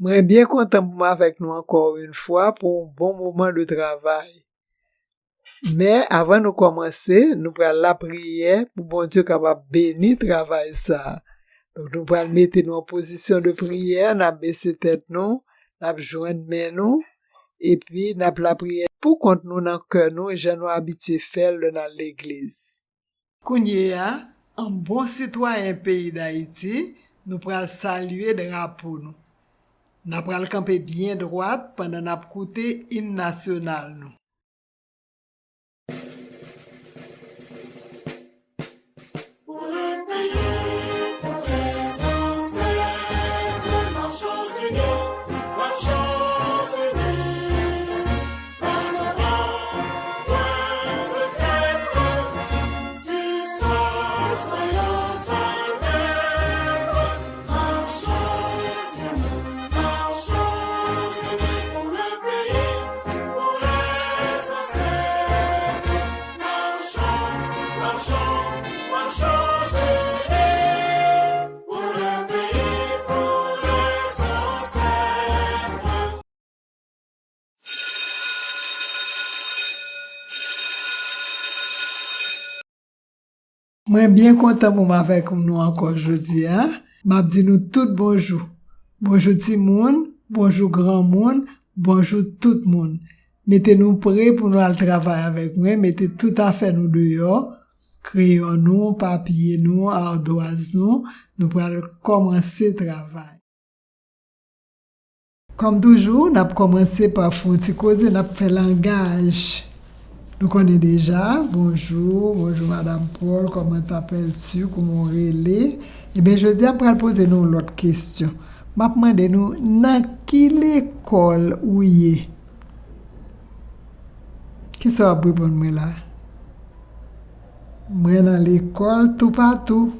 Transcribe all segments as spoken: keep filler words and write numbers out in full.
Mwen byen kontan pou m avèk nou ankò yon fwa pou yon bon moman de travay. Men, avan nou kòmanse, nou pral lapriyè pou Bondye kapab beni travay sa a. Donk, nou pral mete nou an pozisyon de priyè, n ap bese tèt nou, n ap jwenn men nou, epi n ap lapriyè pou kont nou nan kè nou, jan nou abitye fè l lè n al legliz. Kounye a, an bon sitwayen peyi Dayiti, nou pral salye drapo nou. N ap pral kanpe byen dwat pandan n ap koute im nasyonal nou. Pour le pays, pour les ancêtres, marchons unis, marchons unis. Mwen byen kontan pou m avèk nou ankò jodi a. M ap di nou tout bonjou. Bonjou timoun, bonjou granmoun, bonjou tout moun. Mete nou pre pou nou al travay avèk mwen, mete tout afè nou deyò, kreyon nou, papye nou, adwaz nou, nou pral kòmanse travay. Kòm toujou, n ap kòmanse pa fè yon ti koze, n ap fè langaj. Nou konnen deja, bonjou, bonjou madam Paul, comment t'appelles-tu, kòman w rele? Ebyen, jodi a, m pral poze nou yon lòt kesyon. M ap mande nou, nan ki lekòl ou ye? Kisa w ap reponn mwen la? Mwen nan lekòl toupatou.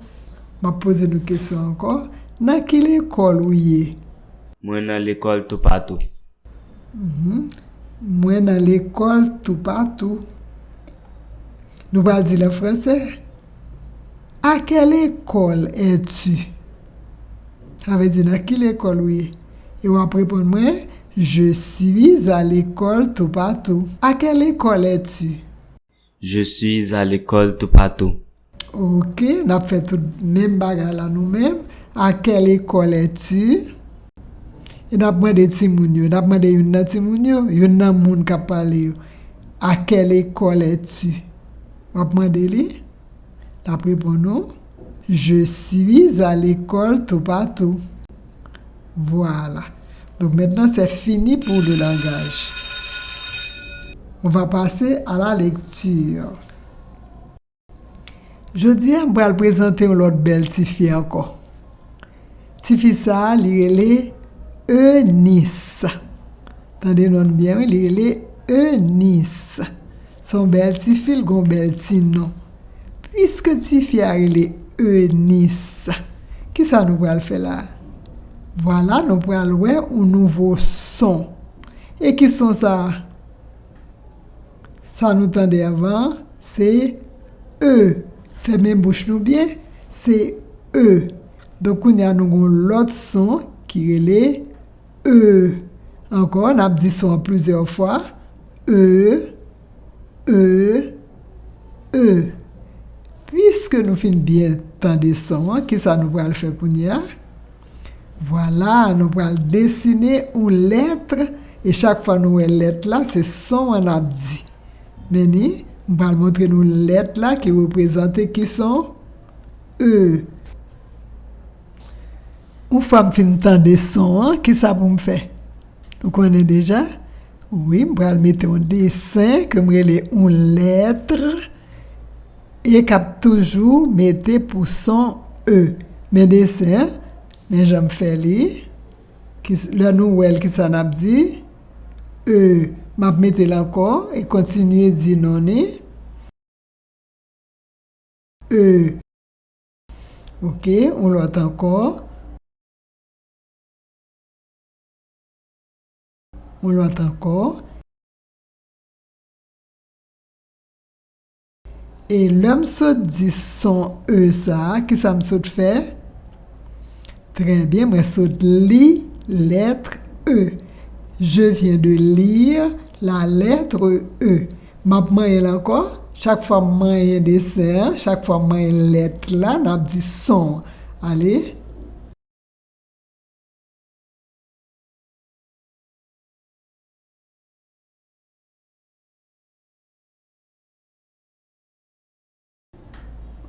M ap poze nou kesyon ankò. Nan ki lekòl ou ye? Mwen nan lekòl toupatou. Mhm. Mwen nan lekòl toupatou. Nou pral di l an fransè. À quelle école es-tu? Sa vle di nan ki lekòl ou ye? E w ap reponn mwen, je suis à l'école toupatou. À quelle école es-tu? Je suis à l'école toupatou. Ok, n ap fè tout menm bagay la nou menm. À quelle école es-tu? E n ap mande timoun yo, n ap mande youn nan timoun yo, youn nan moun k ap pale yo. À quelle école es-tu? W ap mande li, l ap reponn ou, je suis à l'école toupatou. Voilà. Donc maintenant, c'est fini pour le langage. On va passer à la lecture. Jodi a, m pral prezante yon lòt bèl tifi ankò. Tifi sa a, li rele Eunice. Tande non l byen, wi, li rele Eunice. Se yon bèl tifi, l gen yon bèl ti non. Piske tifi a rele Eunice, kisa nou pral fè la? Vwala, nou pral wè yon nouvo son. E ki son sa a? Sa nou tande anvan an, se e. Fèmen bouch nou byen, se e. Donk, kounye a nou gen yon lòt son ki rele e. Ankò, n ap di son an plizyè fwa. E, e, e. Piske nou fin byen tande son an, kisa nou pral fè kounye a? Vwala, nou pral desine yon lèt, e chak fwa nou wè lèt la, se son an n ap di. Men ni, m pral montre nou lèt la ki reprezante ki son? E. Yon fwa m fin tande son an, kisa pou m fè? Nou konnen deja? Wi, m pral mete yon desen ke m rele yon lèt e k ap toujou mete pou son e. Men desen an, men jan m fè li. Ki, lè nou wè l, kisa n ap di? E. M ap mete l ankò e kontinye di non li. E. Ok, yon lòt ankò. Yon lòt ankò. E lè m sot di son e sa a, kisa m sot fè? Trè byen, mwen sot li Lettre E. Je viens de lire la lettre E. M ap manyen l ankò. Chak fwa m manyen desen an, chak fwa m manyen lèt la, n ap di son an. Ale.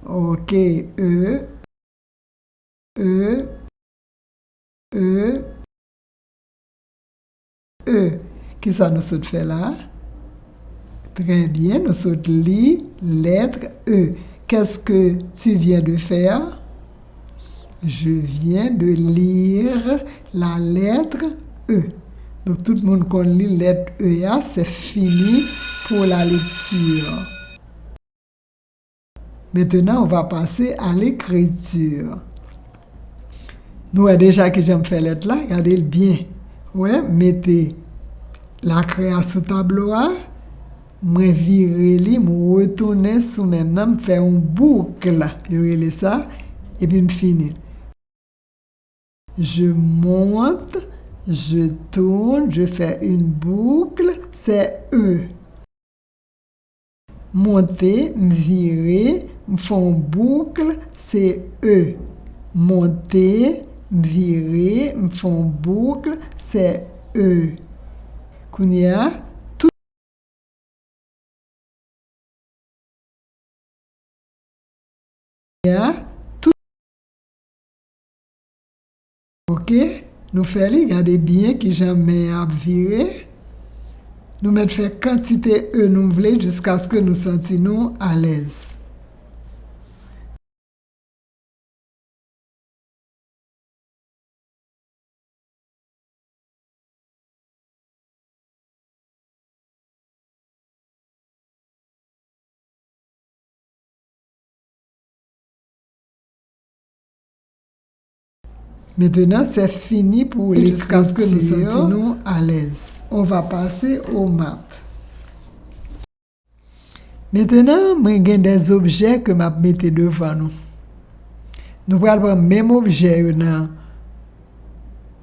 Ok, E, E, E, E. Kisa nou sot fè la? Trè byen, nou sot li lèt E. Qu'est-ce que tu viens de faire? Je viens de lire la lettre E. Donk, tout moun konn li lèt E a, c'est fini pour la lecture. Maintenant, on va passer à l'écriture. Nou wè deja kijan m fè lèt la, gade l byen. Wè, m mete lakre a sou tablo a, mwen vire li, m retounen sou menm nan, m fè yon bouk, yo rele sa, epi m fini. Je monte, je tourne, je fais une boucle, c'est E. Monte, m vire, m fè yon bouk, se E. Monte, m vire, m fè yon bouk, se E. Kounye a, tout a, tout. Ok, nou fè li, gade byen kijan men an ap vire. Nou mèt fè kantite E nou vle jiskaske nou santi nou alèz. Maintenant, c'est fini pour l'écriture. Jiskaske nou santi nou alèz. On va passer aux maths. Mentenan, mwen gen de objè ke m ap mete devan nou. Nou pral pran menm objè yo nan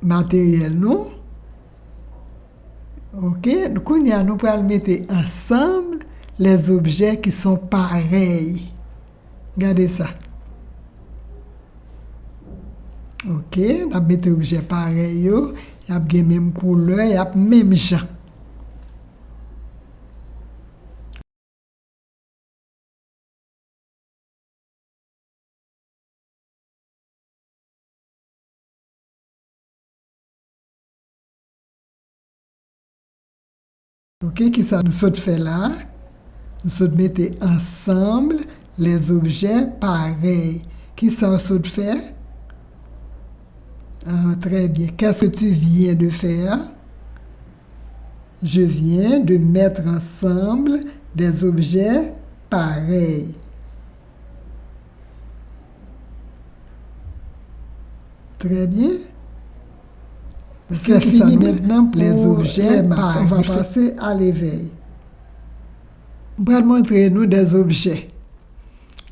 materyèl nou. Ok, kounye a nou pral mete ansanm les objets qui sont pareils. Gade sa. Ok, n ap mete objè parèy yo, y ap gen menm koulè, y ap menm jan. Ok, kisa nou sot fè la? Nou sot mete ansanm les objets pareils. Kisa w sot fè? Ah, très bien. Qu'est-ce que tu viens de faire? Je viens de mettre ensemble des objets pareils. Très bien. C'est fini maintenant pour les objets pareils. On va passer à l'éveil. M pral montre nou des objets.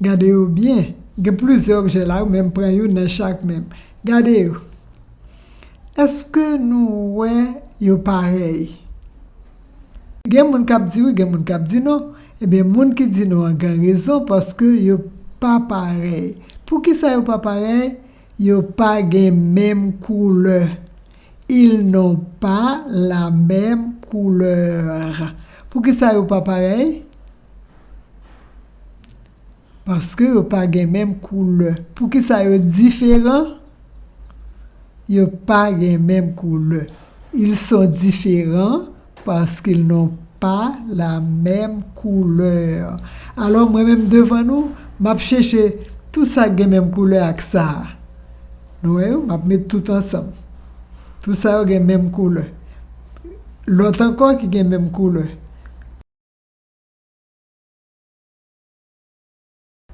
Gade yo byen. Gen plizyè objè la, men m pran youn nan chak men. Gade yo. Èske nou wè yo parèy? Gen moun k ap di wi, gen moun k ap di non. Ebyen, moun ki di non an gen rezon, paske yo pa parèy. Poukisa yo pa parèy? Yo pa gen menm koulè. Ils n'ont pas la même couleur. Poukisa yo pa parèy? Paske yo pa gen menm koulè. Poukisa yo diferan? Yo pa gen menm koulè. Ils sont différents parce qu'ils n'ont pas la même couleur. Alò, mwen menm devan nou, m ap chèche tout sa k gen menm koulè ak sa a. Nou wè yo? M ap met tout ansanm. Tout sa yo gen menm koulè. Lòt ankò ki gen menm koulè.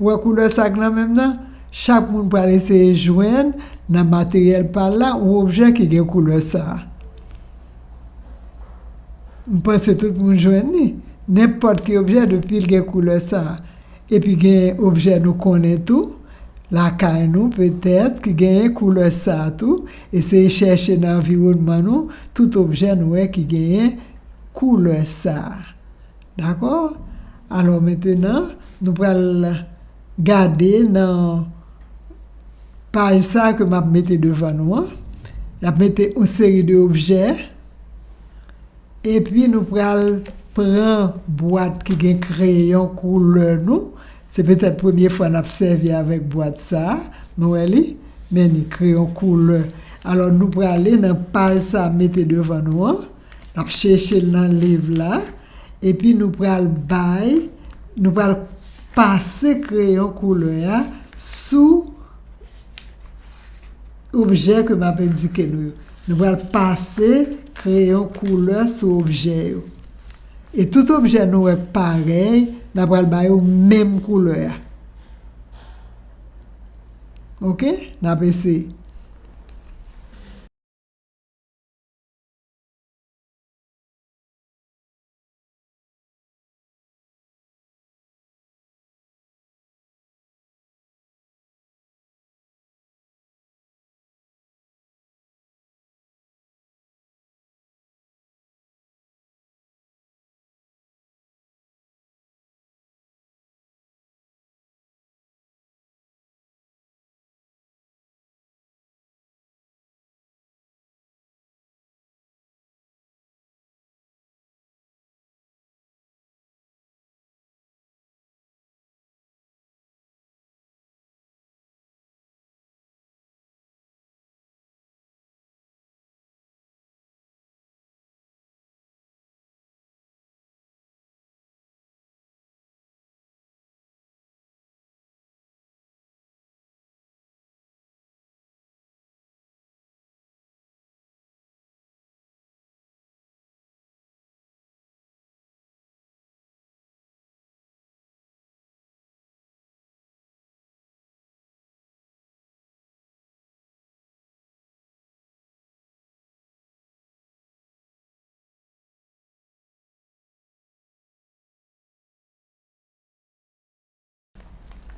Ou wè koulè sa k nan men m nan? Chak moun pral eseye jwenn nan materyèl pa l la yon objè ki gen koulè sa a. M panse tout moun jwenn li. Nenpòt ki objè, depi l gen koulè sa a. Epi gen objè nou konnen tou. lakay nou, petèt, ki genyen koulè sa a tou. Eseye chèche nan anviwònman nou tout objè nou wè ki genyen koulè sa a. Dakò? Alò, mentenan, nou pral gade nan paj sa a ke m ap mete devan nou an. Y ap mete yon seri de objè. Epi nou pral pran bwat ki gen kreyon koulè nou. Se petèt premye fwa n ap sèvi avèk bwat sa a. Nou wè li? Men li, kreyon koulè. Alò, nou prale nan paj sa a mete devan nou an. N ap chèche l nan liv la. Epi nou pral bay, nou pral pase kreyon koulè a sou objè ke m ap endike nou yo. Nou pral pase kreyon koulè sou objè yo. E tout objè nou wè k parèy, n a pral ba yo menm koulè a. Oke? N ap eseye.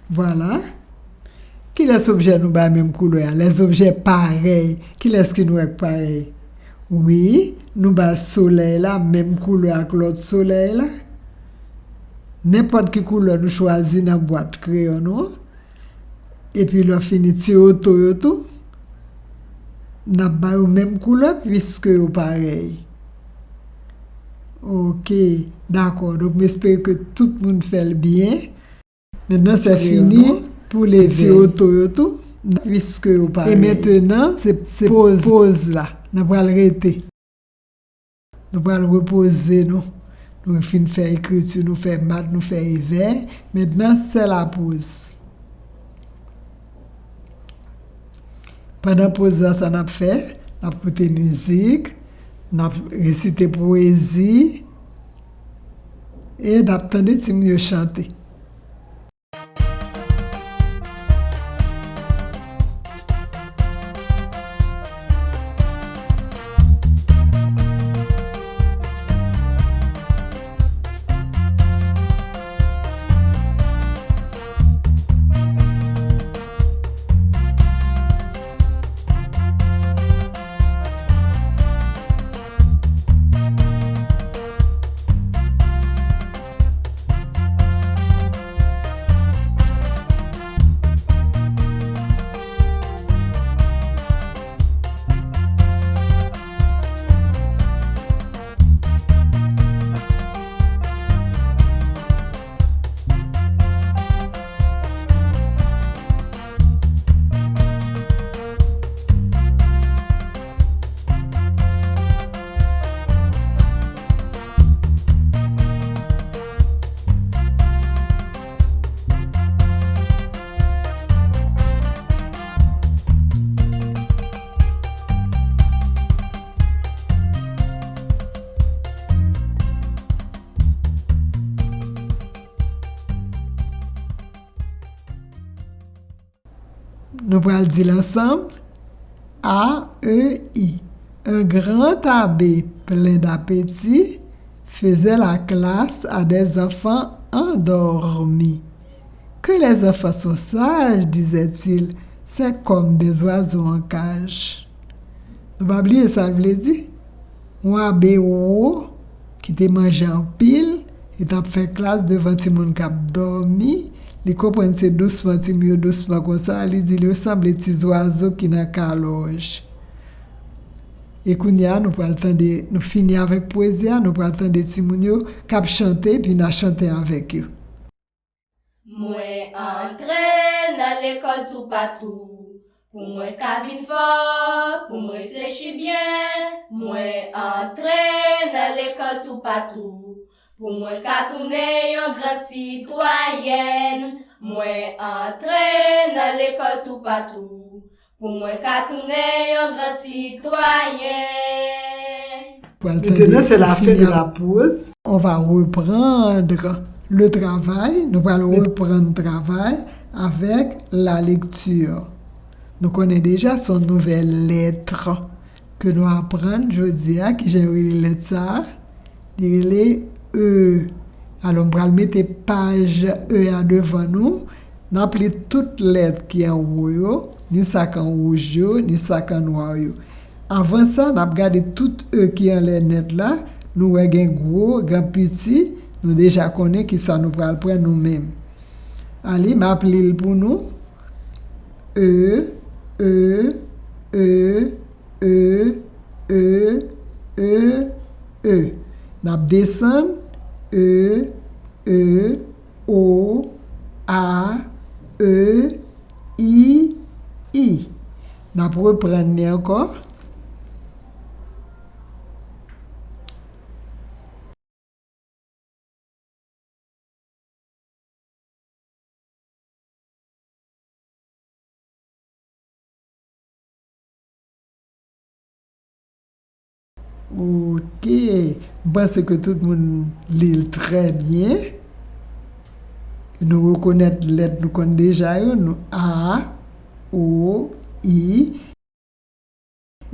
Vwala. Kilès objè nou bay menm koulè a? Lèzobjè parèy. Kilès ki nou wè k parèy? Wi, nou bay solèy la menm koulè ak lòt solèy la. Nenpòt ki koulè nou chwazi nan bwat kreyon nou an. Epi lè w fini ti oto yo tou, n ap ba yo menm koulè piske yo parèy. Oke, dakò. Donk, m espere ke tout moun fè l byen. Mentnan, se fini pou leve. Ti oto yo tou, piske yo parèy. E mentnan, se, se poz, poz la. N a pral rete. Nou pral repoze nou. Nou fin fè ekriti, nou fè mat, nou fè evè. Mentnan, se la poz. Pandan poz la, sa n ap fè? N ap koute mizik, n ap resite pwezi, e n ap tande timoun yo chante. Nou pral di l ansanm. A E I. Un grand abbé plein d'appétit faisait la classe à des enfants endormis. Que les enfants sont sages, disait-il, c'est comme des oiseaux en cage. Nou pa bliye sa l vle di? Yon abe wo ki te manje anpil, li t ap fè klas devan timoun k ap dòmi, li konprann se dousman timoun yo dousman konsa, li di yo sanble ti zwazo ki nan kalòj. E kounye a, nou pral tande, nou fini avèk pwezi a, nou pral tande timoun yo k ap chante, epi n a chante avèk yo. Mwen antre nan lekòl toupatou, pou mwen ka vin fò, pou m reflechi byen. Mwen antre nan lekòl toupatou, pou mwen ka tounen yon gran sitwayèn. Mwen antre nan lekòl toupatou, pou mwen ka tounen yon gran sitwayen. Pral tande, maintenant, c'est la fin de la pause. On va reprendre le travail. Nou pral reprann travay avèk la lecture. Nou konnen deja se yon nouvèl lèt ke nou aprann jodi a. Kijan yo rele lèt sa a? Li rele E. Alò, m pral mete paj E a devan nou. N ap li tout lèt ki anwo yo, ni sa k an wouj yo, ni sa k an nwa yo. Avan sa, n ap gade tout E ki anlè nèt la. Nou wè gen gwo, gen piti. Nou deja konnen ki sa nou pral pran nou menm. Ale, m ap li l pou nou. E, E, E, E, E, E, E. N ap desann. E, E, O, A, E, I, I. N ap reprann li ankò. Ok. M panse ke tout moun li l trè byen. Nou rekonèt lèt nou konn deja yo, nou A, O, I.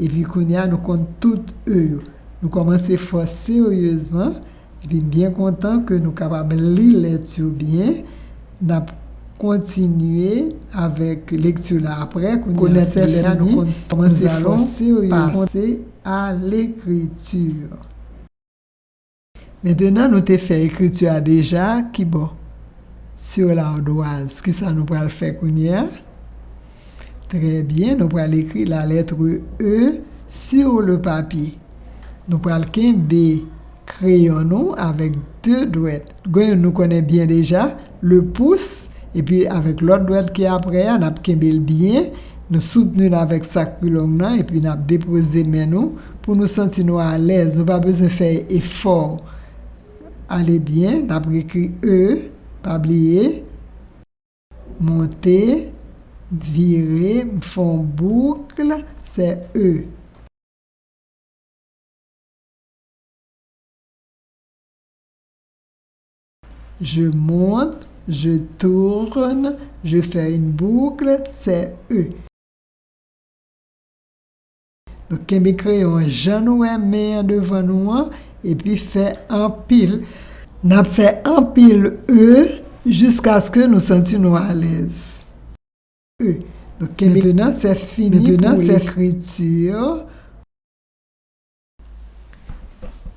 Epi kounye a, nou konn tout E yo. Nou kòmanse fò seryezman. Epi m byen kontan ke nou kapab li lèt yo byen. N ap kontinye avèk lekti la apre. Kounye a, c'est fini. Nous allons passer à l'écriture. Mentenan, nou te fè ekriti a deja, kibò? Sur l'ardoise. Kisa nou pral fè kounye a? Trè byen, nou pral ekri la lettre E sur le papier. Nou pral kenbe kreyon nou avèk de dwèt. Gen youn nou konnen byen deja, le pouce, epi avèk lòt dwèt ki apre a, n ap kenbe l byen, nou soutni l avèk sa k pi long nan, epi n ap depoze men nou pou nou santi nou alèz. Nou pa bezwen fè efò. Ale byen, n ap ekri E, pa bliye. Monte, vire, m fè yon bouk, se E. Je monte, je tourne, je fais une boucle, c'est E. Donk, kenbe kreyon an jan nou wè men an devan nou an, epi fè anpil. N ap fè anpil E jiskaske nou santi nou alèz. E. Donk, kenbe, maintenant, c'est fini pour l'écriture.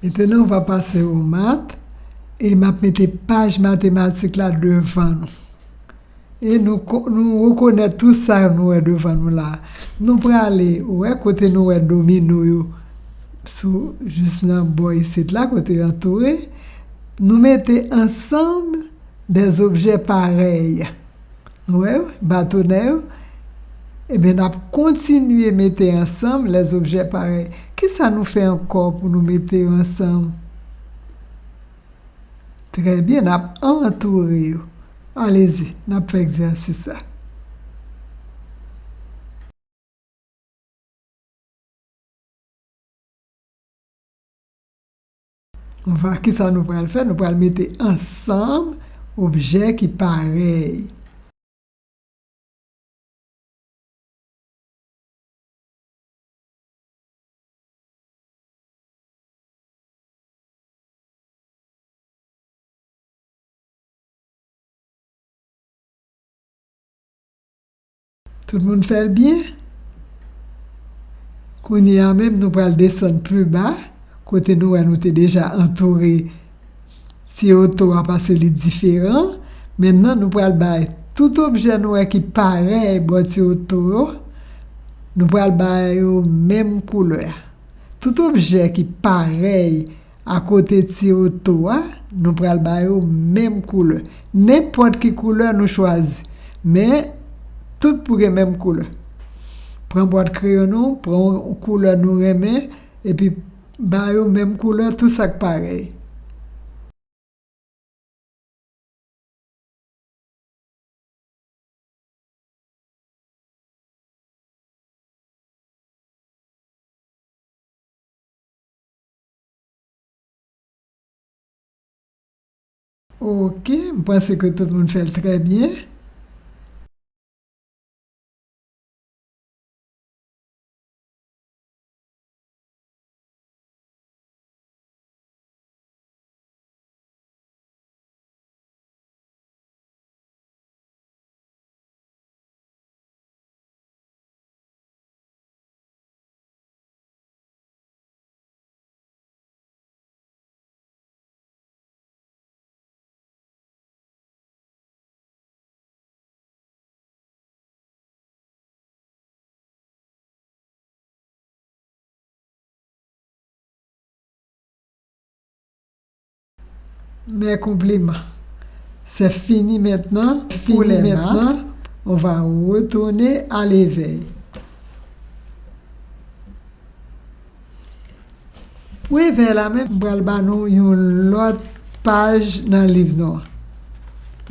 Maintenant, on va passer aux maths. E m ap mete paj matematik la devan nou. E nou ko-, nou rekonèt tout sa nou wè devan nou la. Nou prale, ou wè, kote nou wè domino yo, sou, jis nan bò isit la, kote yo antoure. Nou mete ansanm des objets pareils. Nou wè, batonè yo. Ebyen, n ap kontinye mete ansanm les objets pareils. Kisa nou fè ankò pou nou mete yo ansanm? Trè byen, n ap antoure yo. Alezi, n ap fè egzèsis la. Nou va, kisa nou pral fè? Nou pral mete ansanm objè ki parèy. Tout moun fè l byen? Kounye a menm, nou pral desann pli ba, kote nou wè nou te deja antoure ti oto a, pase li diferan. Mentnan, nou pral bay tout objè nou wè ki parèy bò ti oto yo, nou pral bay yo menm koulè. Tout objè ki parèy akote ti oto a, nou pral ba yo menm koulè. Nenpòt ki koulè nou chwazi, men tout pou gen menm koulè. Pran bwat kreyon nou, pran yon koulè nou renmen, epi ba yo menm koulè, tout sa k parèy. Ok, m panse ke tout moun fè l trè byen. Mes compliments. C'est fini maintenant. Fini maintenant. On va retourner à l'éveil. Pou evè la menm, m pral ba nou yon lòt paj nan liv nou an.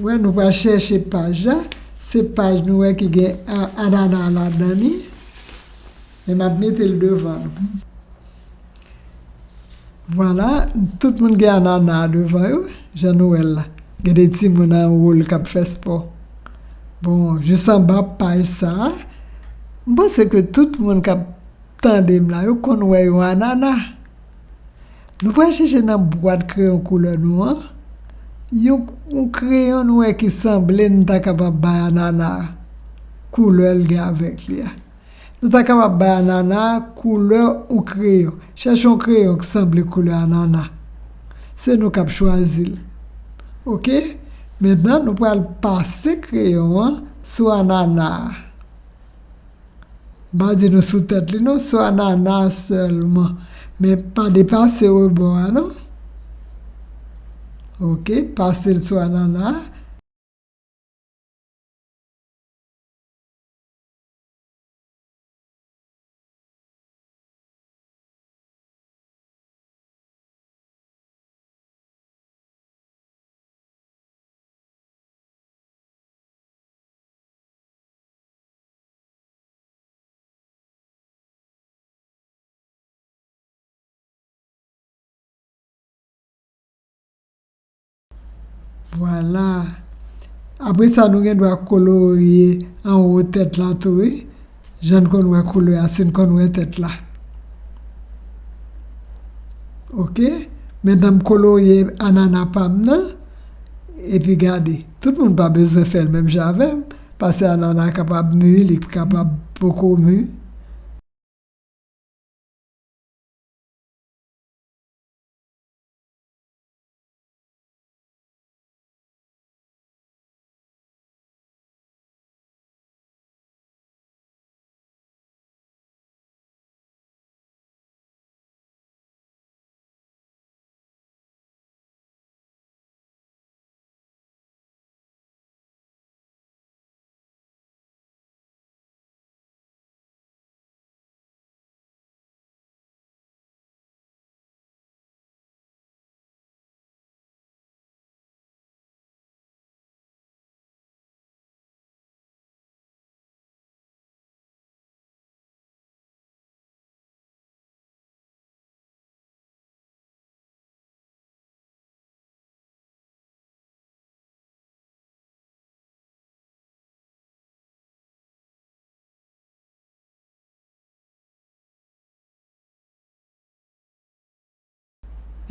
Wè, nou pral chèche paj la. Se paj nou wè ki gen a-, anana ladan li. Men m ap mete l devan nou. Vwala, tout moun gen anana devan yo, jan nou wè l la. Gen de timoun anwo l k ap fè spò. Bon, jis anba paj sa a, m panse ke tout moun k ap tande m la, yo konn wè yon anana. Nou pral chèche nan bwat kreyon koulè nou an, yon, yon kreyon nou wè ki sanble n ta kapab bay anana a koulè l gen avèk li a. Nou ta kapab bay anana a koulè yon kreyon. Chèche yon kreyon ki sanble koulè anana. Se nou k ap chwazi l. Oke? Mentnan, nou pral pase kreyon an sou anana a. M pa di nou sou tèt li non, sou anana a sèlman. Men pa depase rebò a non. Oke, pase l sou anana a. Vwala. Apre sa, nou gen dwa kolorye anwo tèt la tou, wi. Jan n konn wè koulè a, si n konn wè tèt la. Oke? Mentnan m kolorye anana pa m nan, epi gade. Tout moun pa bezwen fè l menm jan avè m, paske anana kapab mi, li kapab poko mi.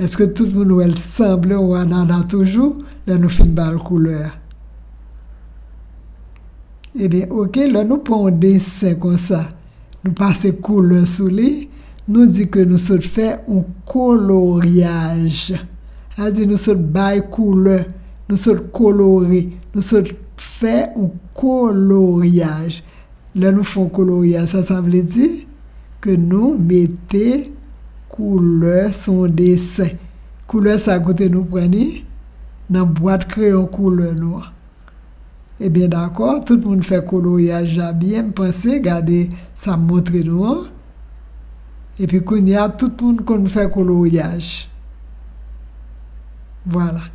Èske tout moun wè l sanble yon anana toujou lè nou fin ba l koulè a? Ebyen, oke, lè nou pran yon desen konsa, nou pase koulè sou li, nou di ke nou sot fè yon koloryaj. Sa vle di nou sot bay koulè, nou sot kolore, nou sot fè yon koloryaj. Lè nou fè yon koloryaj, sa, sa vle di ke nou mete koulè sou yon desen. Koulè sa, kote nou pran li? Nan bwat kreyon koulè nou an. Ebyen, dakò, tout moun fè koloryaj la byen, m panse, gade sa m montre nou an. Epi kounye a, tout moun konn fè koloryaj. Vwala.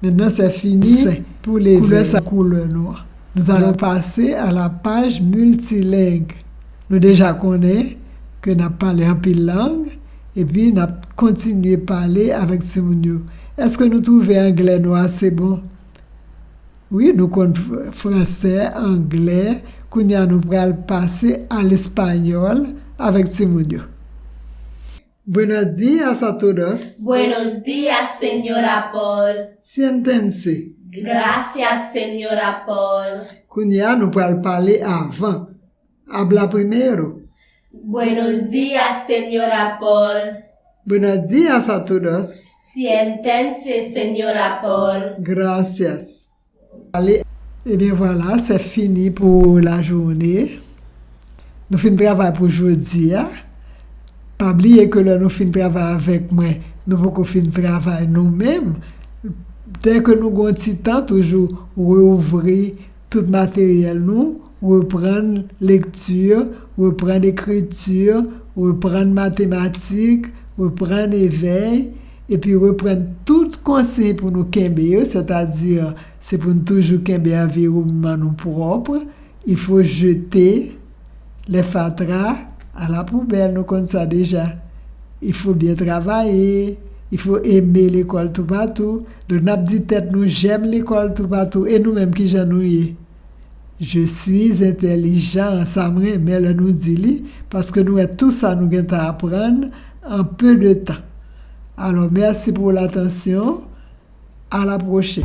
Maintenant, c'est fini pour les koulè sa, koulè nou an. Nous allons passer à la page multilingue. Nou deja konnen ke n ap pale anpil lang, epi n ap kontinye pale avèk timoun yo. Èske nou twouve anglè nou ase bon? Wi, nou konn fr-, fransè, anglè. Kounye a nou pral pase al espanyòl avèk timoun yo. Buenos días a todos. Buenos días, señora Paul. Siéntense. Gracias, señora Paul. Kounye a nou pral pale avan. Habla primero. Buenos días, señora Paul. Buenos días a todos. Siéntense, señora Paul. Gracias. Ale, ebyen vwala, se fini pou lajounen. Nou fin travay pou jodi a. Pa bliye ke lè nou fin travay avèk mwen, nou poko fin travay nou menm. Dèke nou gon ti tan, toujou reouvri tout materyèl nou, reprann lekti, reprann ekriti, reprann matematik, reprann evèy, epi reprann tout konsiy pou nou kenbe yo, sètadi se pou nou toujou kenbe anviwònman nou pwòp. Il faut jeter les fatras à la poubelle, nou konn sa deja. Il faut bien travailler, il faut aimer l'école toupatou. Donk n ap di tèt nou, j'aime l'école toupatou. E nou menm, kijan nou ye? Je suis intelligent, sa m renmen lè nou di li, paske nou wè tout sa nou gentan aprann en peu de temps. Alors, merci pour l'attention. À la prochaine.